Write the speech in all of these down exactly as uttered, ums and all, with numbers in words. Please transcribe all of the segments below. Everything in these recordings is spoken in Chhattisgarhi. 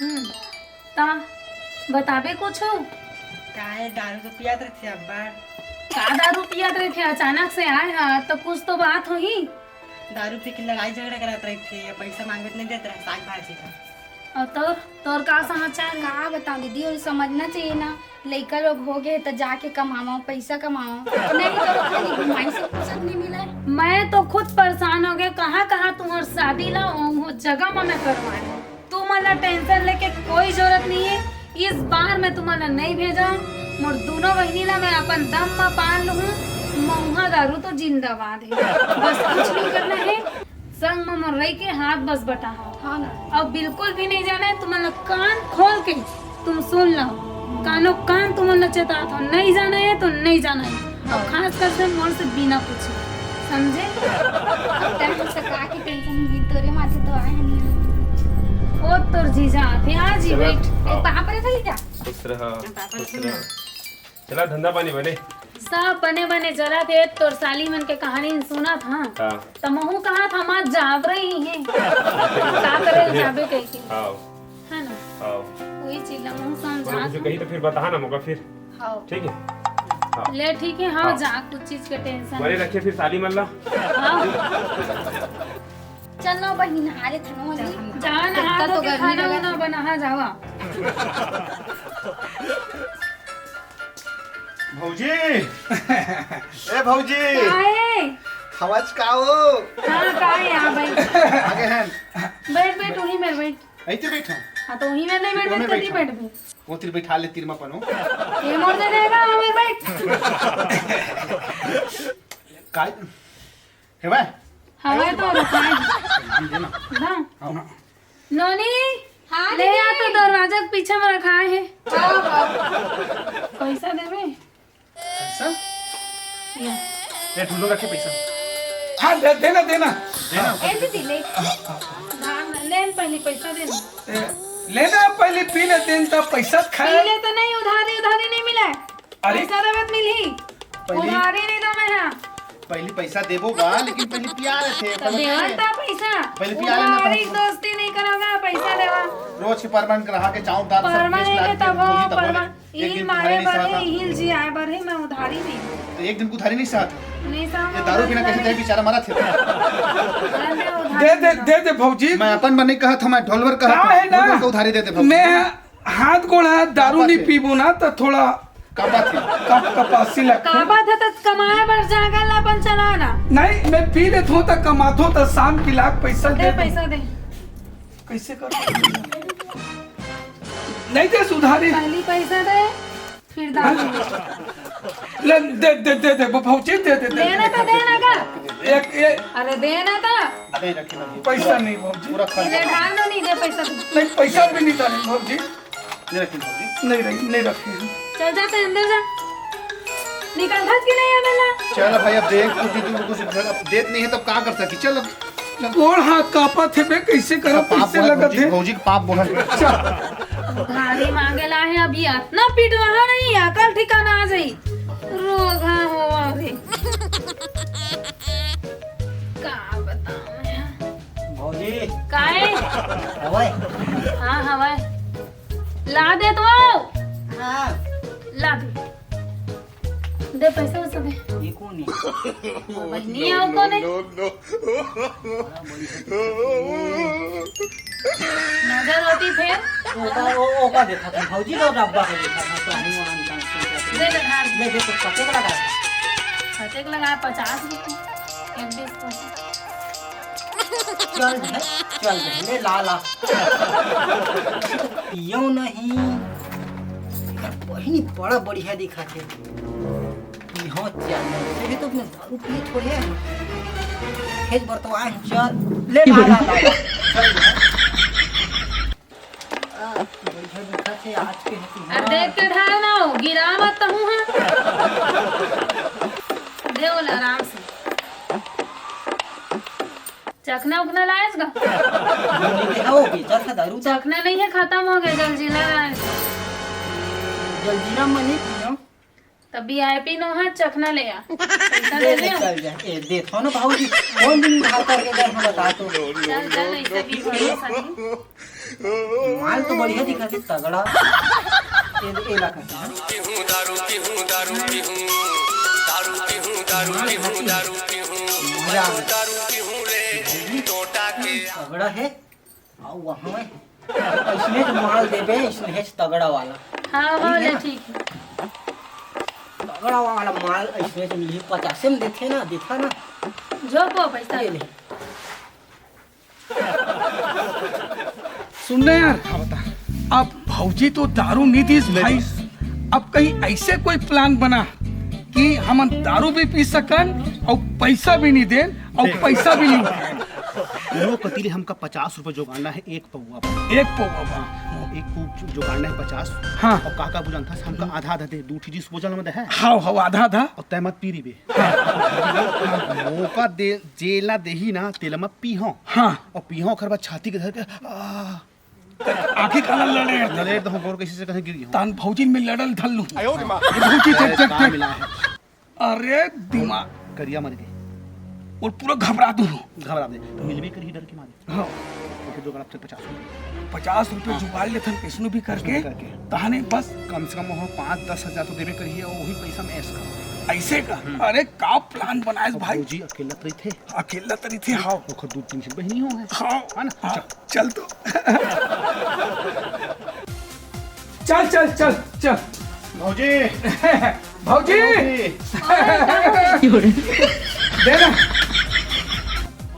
हम्म, ता बताबे कुछु? काहे, दारू तो पियात रहिथे अब्बड़। का दारू पियात रहिथे? अचानक से आए हा, तो कुछ तो बात होही। दारू पी के लड़ाई झगड़ा करत रहिथे, या पैसा मांगबे त नहीं देत रहे, साग भाजी का। और तोर, तोर का समाचार हे? का बताऊं दीदी, वो समझना चाहिए ना, लइका लोग हो गए तो जाके कमाओ, पैसा कमाओ, नहीं तो खाली घुमाई से फुर्सत नहीं मिले। मैं तो खुद परेशान हो गए, कहाँ कहाँ तुम्हार शादी ला वो जगह में मैं करवाए, तुमन ला टेंशन लेके कोई जरूरत नहीं है। इस बार मैं तुमन ला नहीं भेजा, मोर दोनों बहिनी ला मैं अपन दम म पाल लूँ। मऊहा दारू तो जिंदाबाद है, बस कुछ नहीं करना है, संग म मोर रही के हाथ बस बटाहा। हाँ ना। और बिल्कुल भी नहीं जाना है, तुमन ला कान खोल के तुम सुन लो, कानो कान तुमन ला चेतात हो, नहीं जाना है तो नहीं जाना है। और खास कर से मोर से बिना पूछे, समझे? अब तैं हमसे का के टेंशन ली, तोरे माथे तो आए हन। ओ तोर जीजा आथे, आ जी चला। बैठ। हाँ। पापा रे चली जा। खुश रहा, पापा खुश रहा। चला धंधा पानी बने। सब बने बने चलत हे, तोर साली मन के कहानी सुनत हाँ। हाँ। त महू कहा था माँ जाब रही है। का करे जाबे कह के। हाँ। है ना? हाँ। वही चीज ला महू समझा कुछ कही तो फिर बता ना मोका फिर। हाँ। ठीक है? हाँ। ले ठीक है, हाँ, हाँ। जा कुछ चीज के टेंशन। बने रखे फिर साली मन ला। हाँ। चल ना बहिन, हारे थनो वाली। जा ना, हाथ धो के खाना वाना बना, हाँ, जावा। भौजी। ए भौजी। काहे? हवच का हो? हाँ, काहे? आ, बैठ। आगे हैं। बैठ, बैठ, वहीं में बैठ। ऐसे बैठा। हाँ, तो वहीं में नहीं बैठ, ओमे तो नहीं बैठा। बैठ भी। वो तिर बैठा ले, तिर मा पनो। ये मोर दे देगा, हमें बैठ। काय? हेवय? हवय तो रखा है। नाम देना। हाँ। हाँ। नोनी, हाँ, ले आ दीदी। तो दरवाजा के पीछे में रखा है। हाँ, हाँ। पैसा देबे? पैसा? या। ये ठुलो रखे पैसा। हाँ, दे, देना, देना। देना। ए दीदी, ले। धान, ले न पहले पैसा देना। ए, लेना पहले, पी ले, देन तब पैसा खाए। पी ले तो नहीं, उधारी, उधारी नहीं मिला है। अरे। पैसा देवे त मिलही। पहली उधारी नहीं दो मैं, हाँ। पहली पैसा देबो गा, लेकिन पहली पिया लेथे, तो समझ देवन गए? ता पैसा। पहली पिया लेना उधारी था। दोस्ती नहीं करोगा, पैसा देवा। रोज के परमन ग्राहक के चाउर दाल सब परमन बेच के लाके तब वो भोजी तब बोले, परमन, एक दिन मारे उधारी नहीं बर साथ ही, आता। हिल जी आए बर ही, मैं उधारी नहीं। तो एक दिन को उधारी नहीं साथ। नहीं साथ ये दारू पीना कैसे तय बेचारा मरा थे। अरे, मैं उधारी दे दे, नहीं दे दे भौजी। मैं अपन मन नहीं कहा था, मैं ढोलवर कहा का था। है ना? ढोलवर को उधारी दे दे भौजी। मैं हाथ गोड़ हाथ दारू नहीं पीबो ना, तो थोड़ा कांपत हे। कप-, कपासी लगथे। कांपत हे त कमाए बर जागा ला अपन चला ना। नहीं, मैं पी लेत हूँ त कमात हूँ त शाम की लाख पैसा दे दे दे। पैसा दे। कैसे कर? नहीं दे सुधारी। पहली पैसा दे, फिर दारू। ले, दे, दे, दे, दे, भौजी, दे, दे, दे। देना तो देना का? एक, एक अरे देना तो। नहीं रखी, नहीं। पैसा नहीं, भौजी। पूरा खर्च। ले, ढाल दो, नहीं दे पैसा तू। नहीं, पैसा भी नहीं था, नहीं, भौजी। नहीं रखी, भौजी। नहीं रही, नहीं रखी। चल जा, तैं अंदर जा। निकल भाग के नहीं आवेला। चल भाई, अब देख, कुछ, कुछ, कुछ, अब देत नहीं है, तब का कर सकी? चल, अब। गोड़ हाथ कांपत हे बे, कैसे करब, अब पाप कैसे बोहन लगत भौजी, हे? भौजी के पाप बोहन। चल। उधारी मांगे ला हे, अभी इतना पिटवाहा नहीं, अकल ठिकाना आ जाई। रोगहा होवा रे। का बताऊं मैं? भौजी। काहे? हवय। हाँ, हवय। ला दे तो। हाँ। ला दे। दे पैसा वैसा दे। ये कौन है? बहिनी है, वो कौन है? नजर होती फिर? ओका, ओ-, ओका देखा था, भौजी का डब्बा का देखा था, तो हम वहाँ निकाल के दे दे, ढाल। ले, दे, तो कतेक लगा है? कतेक लगा है? पचास रुपये। एक बीस पैसा। चल रहे, चल रहे, ले ला, ला। पियो नहीं। एकर बहिनी बड़ा बढ़िया दिखत हे। पियो चल, से भी तो मैं दारू पिए थोड़े हैं। खेत बर तो आए हैं, चल। ले ला, ला, ला, ला। चल रहे। आ, बढ़िया दिखत हे आज के हे अरे तिहार। देख के ढाल ना हो, गिरा मत तहूँ, हाँ। दे ओला आराम से। चखना उखना लायस गा? नहीं, नहीं, हो गई, चखना दारू तो। चखना नहीं है, खत्म हो गया, जलजीरा लायस। जलजीरा मैं नहीं पीऊँ। तब वीआईपी नो हा, चखना ले आ। पैसा ले ले ले, ले। चल जा। ए, देत हो ना भाऊजी, कौन दिन उधार करके गए हम बता तो। चल, चल, ऐसे भी भरोसा नहीं। माल तो बढ़िया दिखत हे, तगड़ा। ए, एला करते हैं। पीहूं दारू, पीहूं दारू, पीहूं दारू, पीहूं दारू, पीहूं दारू, पीहूं मजा आ गया। दारू, पीहूं रे, टोटा के। तगड़ा हे। अउ वहाँ में अइसने च माल देबे, अइसने च तगड़ा वाला। हाँ, हाँ, ठीक हे ले, ना? ठीक हे। तगड़ा वाला माल अइसने च मिलही, पचासे में देथे ना, देखा ना। जो को पैसा ये ले। सुन ना यार, का बता? अब भौजी तो दारू नहीं दीस भाई, अब कहीं ऐसे कोई प्लान बना कि हमन दारू भी पी सकन अउ पैसा भी नहीं देन अउ पैसा भी नहीं उठाएन। दोनों कती ले हमका पचास रुपए जुगाड़ना हे एक पौवा बर। एक पौवा बर। एक पौवा जुगाड़ना हे पचास। हाँ। अउ का का जानथस, हमका आधा आधा दे, दू ठी disposal में दे हे। हाँ, हाँ, आधा आधा। अउ तै मत पी रहिबे। हाँ। मौका दे, जेला देही ना, तेला मैं पीहूं। हाँ। अउ पीहूं, ओकर बाद छाती के धर के, आ। आँखी काला लड़े। लड़े तो हम गोड़ कैसे से कहीं गिर गया हूँ। तान भौजी में लड़ल धर लूँ। आयो रे माँ। ये भौजी देख, अरे, देख, का देख। मिला है? अरे, दिमाग। करिया मर गई। और पूरा घबरा दूँ। घबरा दे। तो मिलबे करी डर के मारे। हाँ। तो फिर दो बार आपसे पचास रुपये। पचास रुपये हाँ। जुगाड़ लेथन, कैसनो भी करके। कैसनो भी करके। तहने बस। कम से कम वो पाँच दस हजार तो देबे करिए, और वही पैसा में ऐश करो। ऐसे का? हम्म। अरे, का प्लान बनाए अब भाई? भौजी अकेला तो रही थे। अकेला तो रही थे, हाँ। ओकर दू तीन ठन बहिनी हो गए। हाँ। है ना? हाँ, चल। चल तो। चल, चल, चल, चल। भौजी। भौजी। भौजी। दे ना।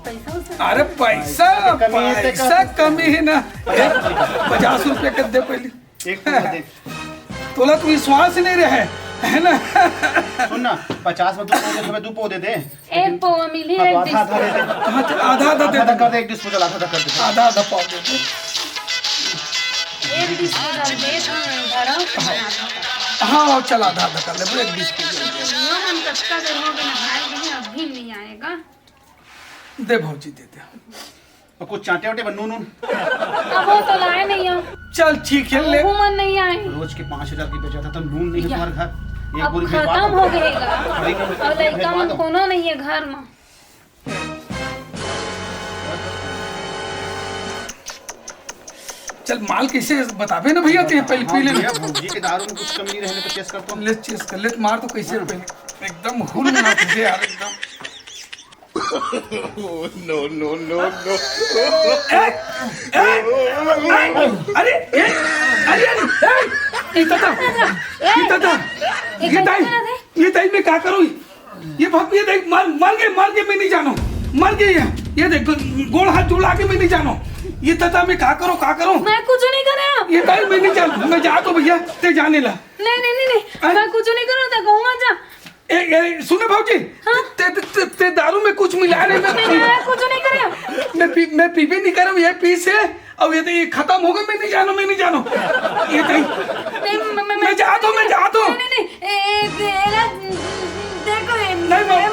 पैसा उसा अरे पैसा, कमी है, पैसा कमी है ना। पचास रुपये कर दे पहले। एक पौवा दे। तोला तो विश्वास ही नहीं रहे, है ना? सुन ना, पचास में दू पौवा दे, दू पौवा दे दे। एक पौवा मिली, हाँ, तो एक आधा, आधा दे दे। हाँ, चल, आधा, आधा दे आधा दे। कर दे, एक disposal आधा, आधा कर दे। आधा, आधा पौवा दे दे। एक disposal दे, हाँ, धरा। हाँ, चल, आधा, आधा कर ले, एक disposal। यो मन कतका देर हो गया, नहाए भी अभी नहीं आएगा। दे भौजी, दे दे। और कुछ चाटे वाटे बा, नून, नून। अब वो तो लाए नहीं हो। चल ठीक है, ले। वो मन नहीं आए। रोज के पाँच हजार की बचत है, तो नून नहीं है या। तुम्हारे घर। एक अब बोरी भिजवा खत्म दो। हो गएगा। खरीद लो। अब लड़का मन कोनो नहीं है घर में। चल माल कैसे बताबे ना भैया, ते पहले पी ले। हाँ भैया, भौजी के दारू में कुछ कमी नहीं रहने तो चेस कर तो। ले चेस कर ले, मार तो कैसे हाँ। पहले एकदम हुल ना तुझे यार एकदम। No, no, no, no। ए, ए, ए, अरे, ए, अरे, अरे, ए, ए, दादा, ए, दादा, ए, ये दाई, ये दाई, मैं का करूँ? ये भग, ये देख, मर, मर गए, मर गए, मैं नहीं जानो, मर गए ये, ये देख, गोड़ हाथ जुड़ा के मैं नहीं जानो, ये दादा, मैं का करूँ, का करूँ? मैं कुछ नहीं करे। ये दाई, मैं नहीं जानो, मैं जा तो भैया, ते जाने ला। नहीं, नहीं, नहीं, नहीं, हाँ? मैं कुछ नहीं करूँ, ते कहूँगा जा। ए, ए, सुन ना भौजी, हाँ? ते, ते, ते, ते दारू में कुछ मिला रहे, मैं, नहीं, मैं कुछ नहीं करे। मैं पी, मैं पीबे नहीं करम, ये पी से, अब ये तो ये खत्म हो गया, मैं नहीं जानो, मैं नहीं जानो। ये कहीं, नहीं, मैं, मैं, मैं जात हूँ, मैं जात हूँ। नहीं, नहीं, नहीं, ए, ए, ए, एला, देखो, ए, नहीं, मैं, मैं,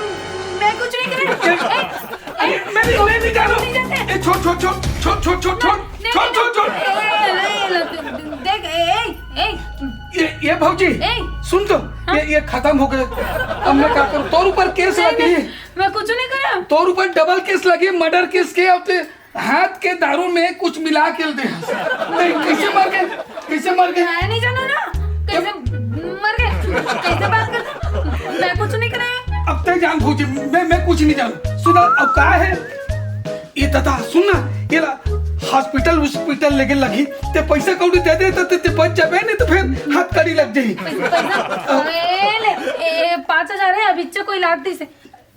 मैं कुछ नहीं करे। ए, ए, ए, मैं नहीं, मैं नहीं जानो। नहीं जाते। ए, छोड़, छोड़, छोड़, छोड़, छोड़, छोड़, नहीं, छोड़, नहीं, छोड़, नहीं, छोड़। ए, ए, ए, ए, देख, ए, ए, ए, ये, ये भौजी, ए। सुन तो, हाँ? ये, ये खत्म हो गए। अब मैं क्या करूँ? तोर ऊपर केस नहीं, लगी। नहीं, मैं कुछ नहीं करा। तोर ऊपर डबल केस लगी, मर्डर केस के। अब ते हाथ के दारू में कुछ मिला के दे। नहीं, कैसे मर गए? कैसे मर गए? मैं नहीं जाना ना। कैसे मर गए? कैसे बात करता? मैं कुछ नहीं करा। अब ते जान भौजी, मैं, मैं कुछ नहीं जानू। सुना, अब का है? ये दादा, सुन ना, ये ला, हॉस्पिटल, हॉस्पिटल लेके लगी, ते पैसा कौड़ी दे दे, तो ते, ते बच जाबे, नहीं तो फिर हथकड़ी लग जाई। पैसा, पैसा, ए, ले, ए, पाँच हजार है, अब इच्चे कोई लाग दिसे।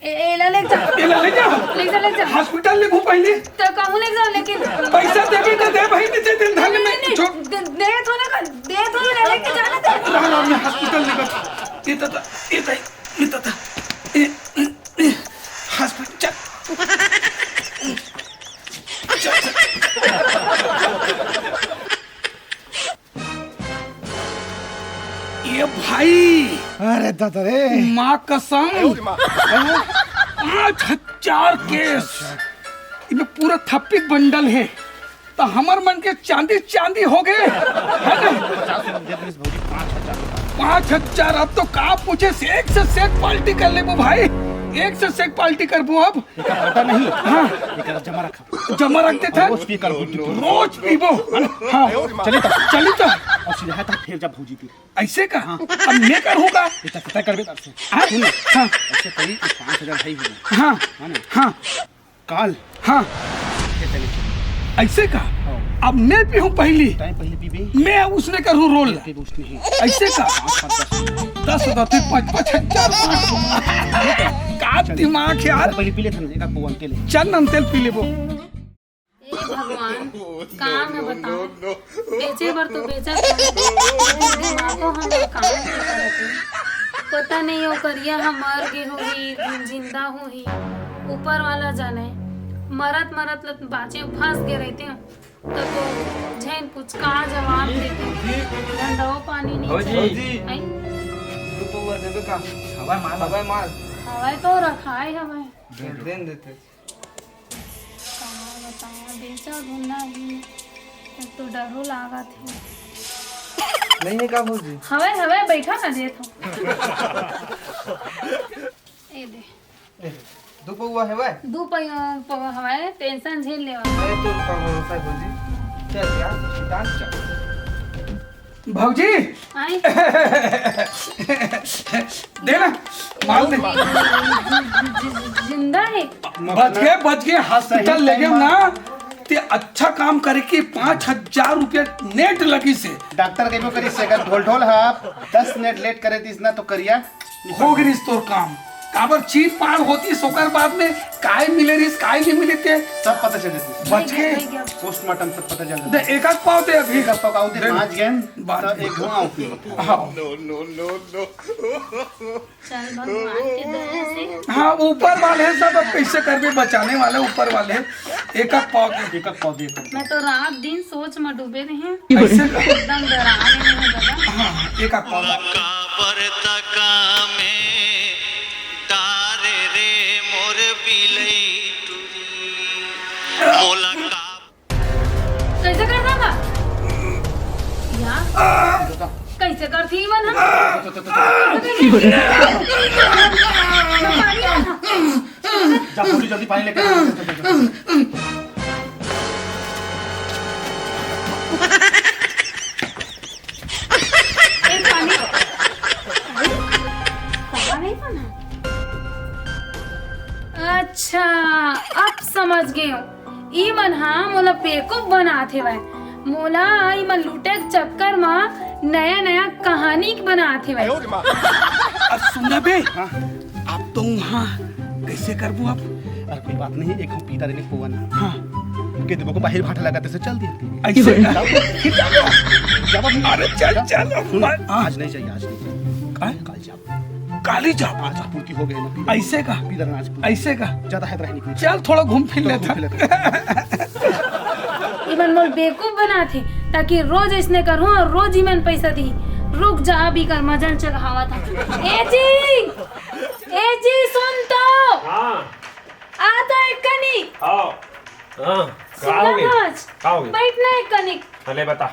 ए, ए, ला ले जा। ये ला ले जा। ले जा, ले जा। हॉस्पिटल ले घूम पहले। तो कहूँ ले जाओ, लेकिन पैसा देबे तो दे भाई, नहीं दे, दिन धन नहीं, में नहीं, छो- दे, दे तो ना कर, दे तो ना, लेके जाना दे। ना, ना, मैं हॉस्पिटल लेकर, ये दादा, ये दाई, ये दादा, ये, ये, ये, हॉस्पिटल, चल। ये भाई, अरे दादा रे। माँ कसम, पाँच हजार केस, इमे पूरा थप्पी बंडल है, तो हमर मन के चांदी चांदी हो गए, है ना? पचास रुपये दे दीस भौजी, पाँच हजार। पाँच हजार, अब तो का पूछे, सेक से सेक पार्टी कर लेबो भाई। एक से सेक पार्टी करबो अब। एकर पता नहीं। हाँ। एकर जमा रखा। जमा रख देथन। रोज पी कर गुड्डू। रोज पीबो। हाँ। चली त। चली त। अउ सीधा त फेर जा भौजी तीर। अइसे का? हाँ। अब मैं करहूँ का? एकर पता करबे तब से। हाँ? सुन ना। हाँ। अइसे करी कि पाँच हजार है ही ना। हाँ। है ना? हाँ। काल। हाँ। ये चली चल। अइसे का? हाँ। अब मैं पीहूँ पहिली। तैं पहिली पीबे। मैं उसने करहूँ रोल। पीबे उसने ही। अइसे का? पाँच, पाँच, दस। दस हजार, फिर पाँच, पाँच हजार। का दिमाग यार। पहिली पी लेथन, एक आध पौवा अंते ले। चल ना, अंते ले पी लेबो। हे भगवान, का मैं बतावं? बेचे बर तो बेचत हंव, लेकिन दिमागो हमर काम नइ करत हे। पता नइ ओ करिया ह मर गे होही, जिंदा होही, ऊपर वाला जाने। मरत मरत ल बाचे फंस गे रहितेंव, त तो झन कुछ का जवाब देते। धंधो पानी नइ भौजी। चले। भौजी। आई? दू पौवा देबे का? हवय माल। हवय माल। हवय तो रखाय हवय। दे देते। का बतावं, बेचा घूमना ही, एक तो डरो लागत हे। नइ हे का भौजी? हवय, हवय, बइठा ना देत हंव। ए दे। ए, दू पौवा हवय? दू पै-, पौवा हवय, tension झेल लेवा। अरे तो का भरोसा हे भौजी? चल यार, निकाल चल। भौजी। आई। दे ना, माल दे। जि-, जि-, जिंदा हे। बच गे, बच गे, hospital ले गेंव ना, ते अच्छा काम करे कि पाँच हजार रुपया net लगिस हे। डॉक्टर कहिबो करिस हे, अगर ढोलढोल ह दस मिनट late करे दिस ना, तो करिया हो गे रिहिस तोर काम। काबर चीर पाड़ होतिस, ओकर बाद में काय मिले रिहिस, काय नइ मिले ते। सब पता चल जातिस। बच गे। Postmortem सब पता चल जातिस। दे, एक आध पौवा दे अभी। एक आध पौवा दे, दे। पाँच गेंद, बात तो एक धुआं उठी। हाँ। चल भगवान के दया से। हाँ, ऊपर वाले हैं सब, अब कइसे करबे, बचाने वाले ऊपर वाले हैं। एक आध पौवा दे। एक आध पौवा दे। मैं तो रात दिन सोच म डूबे रहेंव। अइसे का? एकदम डरा गे हंव दादा। हाँ, एक आध पौवा दे। काबर तका में डारे रे मोर बिलई टुरी। मोला का कइसे करना था? यार, कइसे करथी मन ह? जा, जल्दी, जल्दी पानी लेके आ। एक पानी। अरे, कहाँ नहीं बना? अच्छा, अब समझ गेंव। ई मन ह मोला बेवकूफ बनात हेवय। मोला ई मन लूटे के चक्कर म नया-नया कहानी बनात हेवय। अब सुन ना बे, हाँ। अब तो उहाँ कइसे करबो अब? अरे कोई बात नहीं, एक हम पीता देने पौवा ना। हाँ। के देबो को बाहिर भाटा लगा, तइसे चल दिया। अइसे का? फिर जाबो। जाबो। अरे चल, चल, सुन, मत। आज नहीं जाइए, आज नहीं जाइए। काहे? काल जाबो। काली जाबो। आज पूर्ति हो गे ना, पी ले। अइसे का? पी ले ना आज पूर्ति। अइसे का? ज्यादा है तो रह निकली। चल, थोड़ा घूम फिर लेथन। इमन मोला बेवकूफ बनाथे, ताकि रोज अइसने करहूं अउ रोज इमन पइसा दिही। रुक जा, अभी कर मजल चघावत हंव। ए जी, ए जी, सुन तो। हाँ। आ तो एक कनी। हाँ। हाँ, का सुन होगे? ना आज। का होगे? बइठ ना एक कनी। अले बता।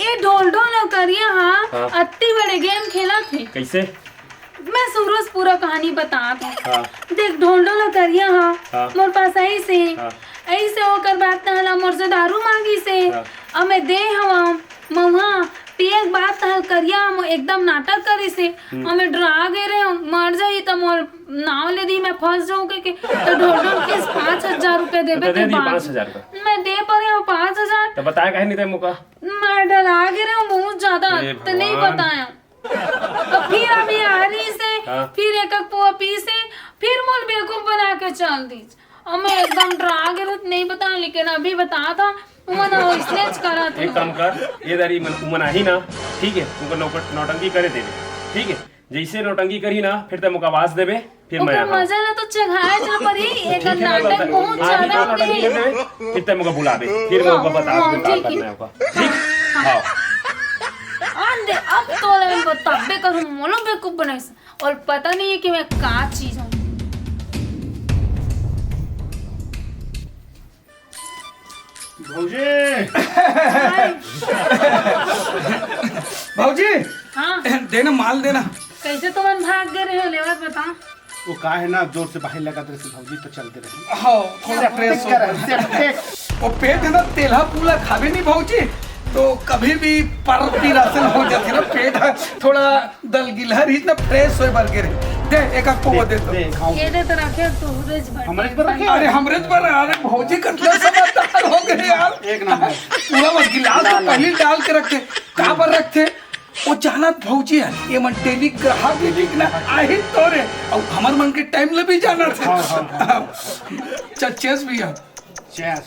ए ढोलढोल अउ करिया हा, हाँ। अत्ती बड़े game खेलत हे। कइसे? मैं सुरू से पूरा कहानी बतात हंव। हाँ। देख, ढोलढोल अउ करिया हा, हाँ। मोर पास अइसे, हाँ। अइसे ओकर बाद तहला मोर से दारू मांगिस हे। हाँ। अउ मैं दे हवंव, मउहा पिए के बाद तहल करिया म एकदम नाटक करिस हे। हम्म। अउ मैं डरा गे रहेंव, मर जाही त मोर नाव ले दिही, मैं फंस जाहूं कहिके। त ढोलढोल कहिस पाँच हजार रुपया देबे तो दे ते दी बाद। पाँच हजार का। मैं दे परेंव पाँच हजार। त बताय काहे नहीं ते मोका? मैं डरा गे रहेंव बहुत ज्यादा, हे त नहीं भगवान। बतायंव। अउ फिर अभी आ रहिस हे, हाँ। फिर एक एक पौवा पीस हे, फिर मोला बेवकूफ बना के चल दिस। अउ मैं एकदम डरा गे रहेंव, नहीं बतायंव, लेकिन अभी बतात हंव, उमन अइसनेच करत हे। एक काम कर, ए दारी मन, उमन आही ना, ठीक हे, उनका नौकट-, नौटंकी करे देबे, ठीक हे? जइसे नौटंकी करही ना, फिर ते मोका आवाज देबे, फिर मैं ओकर आहा। मजा ला तो चघाए ला परही, एकर ठीक हे ना, नाटक बहुत हाँ, ज्यादा ठीक हे, होगे। नौटंकी कर देबे, फिर ते मोका बुलाबे, फिर मैं हाँ, ओका बता हाँ, दूं का ठीक हे। करना हे ओका। ठीक? हाँ। आन दे, अब तोला मैं बताबे करहूं, मोला बेवकूफ बनाइस। अउ पता नहीं हे कि मैं का चीज हंव। भौजी। भौजी। हाँ। दे ना, माल दे ना। कइसे तुमन भाग गे रहेव, लेवत बता। वो का है ना, जोर से बाहर लगा दे से भौजी तो चलते रहे। हाँ, थोड़ा फ्रेश हो गए। वो पेट है ना, तेलहा पूला खावे नहीं भौजी, तो कभी भी पर पीरासन हो जाती ना, पेट है थोड़ा दलगिलहर ही ना, फ्रेश होए बर के रहे। दे, एक आपको वो दे तो। दे, खाओ। ये दे तो रखे, तू हमरे बर रखे? अरे, हमरे बर, अरे, भौजी कतना समझदार हो गए यार। एक नंबर। पूरा वो गिलास तो पहले डाल के रखते, कहाँ पर रखते? वो जानत भौजी है, ये मन डेली ग्राहक भी ठीक ना आही तोरे, और हमर मन के टाइम ले भी जानत है। हाँ, हाँ, हाँ। चल, चेस भैया। चेस।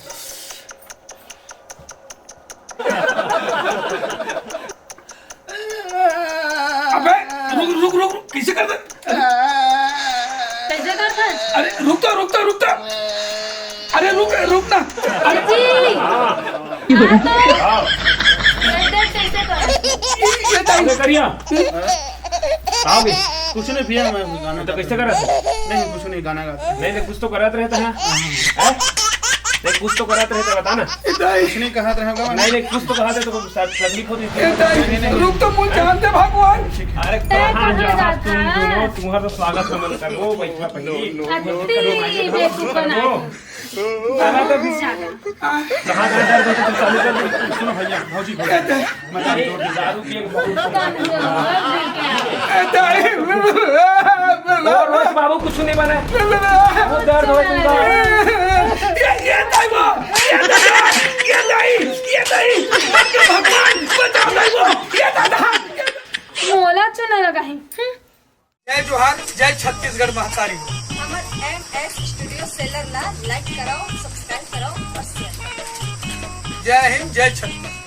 अबे, रुक, रुक, रुक, रुक, कैसे कर दे? कैसे कर दे? अरे, रुक तो, रुक तो, रुक तो। अरे, रुक, रुक ना। अरे, जी। हाँ तो। ये देख कैसे कर। ये, ये टाइम। अबे, करिया। हाँ भी। कुछ नहीं भैया, मैं गाना तो कैसे कर रहा था? नहीं, कुछ नहीं, गाना गाता। नहीं, नहीं, कुछ तो करत रहता है। हैं? देख, कुछ तो करत रहता, बता ना। कुछ नहीं कहत रहे होगा। नहीं, नहीं, कुछ तो कहत रहे तो कुछ तकलीफ होती थी। ए, दाई, रुक तो, मुझे जान दे भगवान। अरे, कहाँ जात हस तुम दोनों? तुम्हारा तो स्वागत हमन करबो, बैठा पहली। अति बेवकूफ बना है। गाना तो भी कहाँ का दर्द होता, तू चालू कर दे। सुनो भैया, भौजी, भौजी। ए, दाई। दारू की एक बहुत ए, दाई। और रोज बाबू कुछ नहीं बना। वो दर्द हो तुमका। ये, ये दाई वो, ये दादा, ये दाई, ये दाई। भगवान, बचाओ दाई वो, ये दादा। मोला चुना लगा है। हम्म। जय जोहार, जय छत्तीसगढ़ महतारी। हमर एम एस स्टूडियो सेलर ला लाइक कराओ, सब्सक्राइब कराओ और शेयर कराओ। जय हिंद, जय छत्तीसगढ़।